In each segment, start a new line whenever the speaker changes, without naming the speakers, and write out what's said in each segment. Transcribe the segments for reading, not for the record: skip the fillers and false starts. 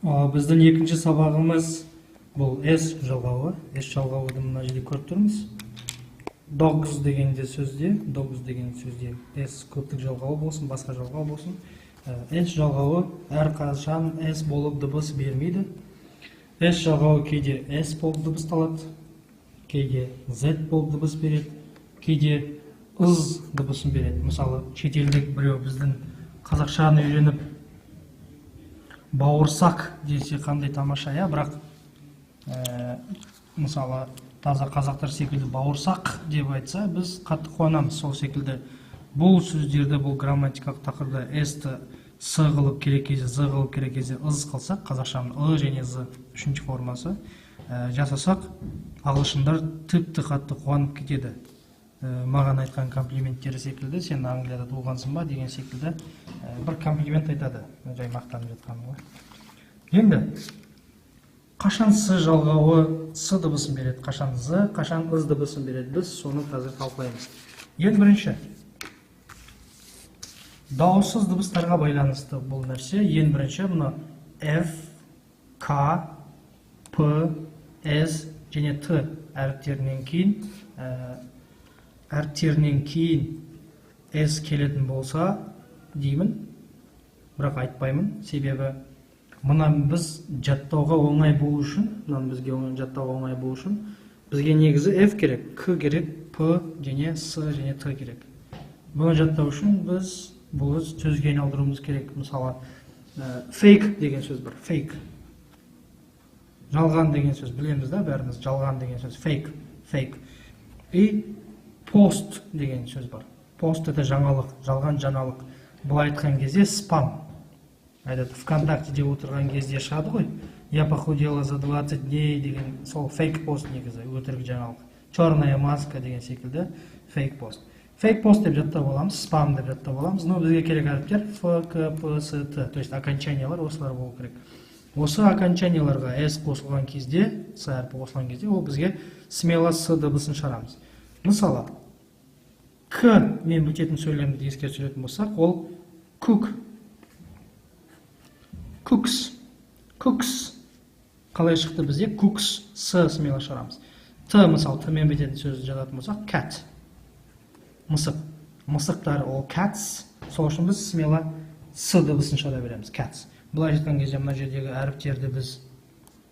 Біздің екінші сабағымыз бұл S жалғауы. S жалғауды мына жерде көріп тұрмыз. Dogs дегенде сөзде, dogs деген сөзде S көптік жалғауы болсын, басқа жалғау болсын. S жалғауы әрқашан S болып дыбыс бермейді. S жалғауы кейде S болып дыбысталады, кейде Z болып дыбыс береді, кейде ыз дыбысын береді. Мысалы, шетелдік біреу біздің қазақшаны үйреніп бауырсақ десе, қандай тамаша, иә? Бірақ мысалы, таза қазақтар секілді бауырсақ деп айтса, біз қатты қуанамыз. Сол секілді бұл сөздерді, бұл грамматикалық тақырыпта S-ті С қылып, керек кезде З қылып, керек кезде ыз қылсақ, қазақшаның ы және з үшінші формасы жасасақ, ағылшындар тіпті қатты қуанып кетеді. Маған айтқан комплименттері секілді, сен Англияда туылғансың ба деген секілді бір комплимент айтады, жай мақтанып жатқаным ғой. Енді қашан С жалғауы С дыбысын береді, қашан З, қашан Ыз дыбысын береді, біз соны қазір талқылаймыз. Ең бірінші дауыссыз дыбыстарға байланысты бұл нәрсе. Ең бірінші мына F, K, P, S және Т әріптерінен кейін S келетін болса деймін, бірақ айтпаймын, себебі мына біз жаттауға оңай болу үшін, мынаны бізге жаттауға оңай болу үшін бізге негізі F керек, К керек, П және С және Т керек. Бұны жаттау үшін біз бұл сөзге айналдыруымыз керек. Мысалы, fake деген сөз бар, fake. Жалған деген сөз білеміз да, бәріміз жалған деген сөз, fake, fake. И пост деген сөз бар. Пост это жаңалық, жалған жаңалық. Былай айтқан кезде спам. Айтады, ВКонтактеде отырған кезде шығады ғой, я похудела за 20 дней деген, сол фейк пост негізі, өтірік жаңалық. Черная маска деген секілді фейк пост. Фейк пост деп жаттап аламыз, спам деп жаттап аламыз, но бізге керек әріптер Ф, К, П, С, Т, то есть окончаниялар осылар болу керек. Осы окончанияларға S қосылған кезде, С әрпі қосылған кезде, ол бізге смело С дыбысын шығарамыз. Мысалы, К мен бітетін сөйлемді еске түсіретін болсақ, ол cook, cooks, cooks. Қалай шықты бізде? Cooks, С смело шығарамыз. Т, мысалы, Т мен бітетін сөзді жазатын болсақ, cat. Мысық. Мысықтар ол cats, сол үшін біз смело С дыбысын шығара береміз, cats. Былай айтқан кезде мына жердегі әріптерді біз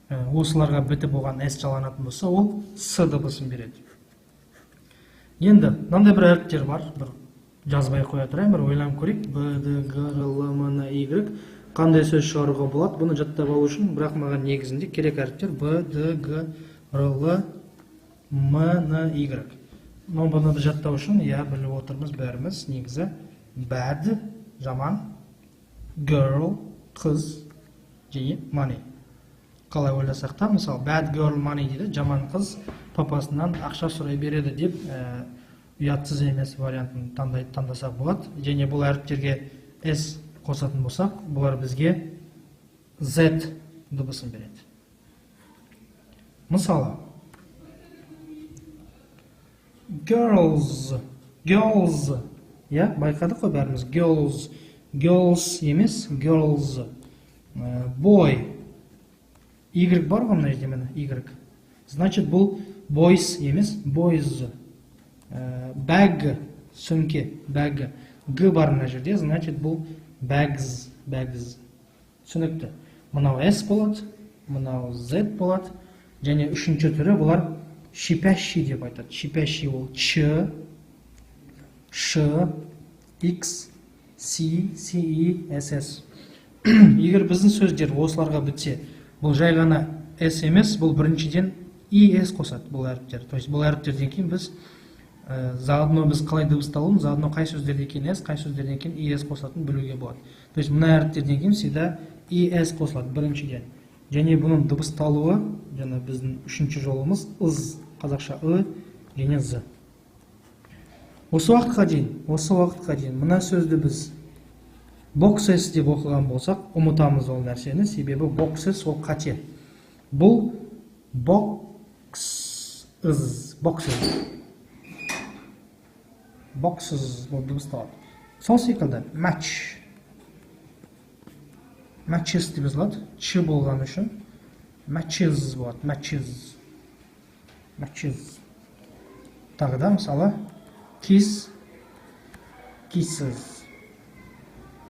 осыларға бітіп оған S жалғанатын болса, ол С дыбысын береді. Енді мынандай бір әріптер бар, бір жазбай қоя тұрайын, бір ойланып көрейік. Б, Д, Г, Р, Л, М, Н, Y. Қандай сөз шығаруға болады? Бұны жаттап алу үшін, бірақ маған негізінде керек әріптер Б, Д, Г, Р, Л, М, Н, Y. Но бұны біз жаттау үшін, иә, біліп отырмыз бәріміз, негізі bad, жаман, girl, қыз және money. Қалай ойласақ та, мысалы, bad girl money дейді, жаман қыз папасынан ақша сұрай береді деп, ұятсыз емес вариантын таңдасақ болады. Және бұл әріптерге S қосатын болсақ, бұлар бізге Z дыбысын береді. Мысалы, girls, girls, иә, байқадық қой бәріміз, girls, girls емес, girls. Boy, Y бар ғой мына жерде, міне, Y. Значит, бұл boys емес, boys. Bag, сөмке, bag. Г бар мына жерде, значит, бұл bags, bags. Түсінікті. Мынау S болады, мынау Z болады. Және үшінші түрі бұлар шипящий деп айтады. Шипящий ол Ч, Ш, X, C, C, E, S, S. Егер біздің сөздер осыларға бітсе, бұл жай ғана S емес, бұл біріншіден E, S қосады бұл әріптер. То есть бұл әріптерден кейін біз заодно біз қалай дыбысталуын, заодно қай сөздерден кейін S, қай сөздерден кейін E, S қосатынын білуге болады. То есть мына әріптерден кейін всегда E, S қосылады біріншіден. Және бұның дыбысталуы, жаңа біздің үшінші жолымыз ыз, қазақша ы және з. Осы уақытқа дейін мына сөзді біз boxes деп оқыған болсақ, ұмытамыз ол нәрсені, себебі boxes ол қате. Бұл boxes, boxes. Boxes болып дыбысталады. Сол секілді match. Matches деп жазылады. Ч болғаны үшін matches болады. Matches, matches. Тағы да, мысалы, kiss, kisses.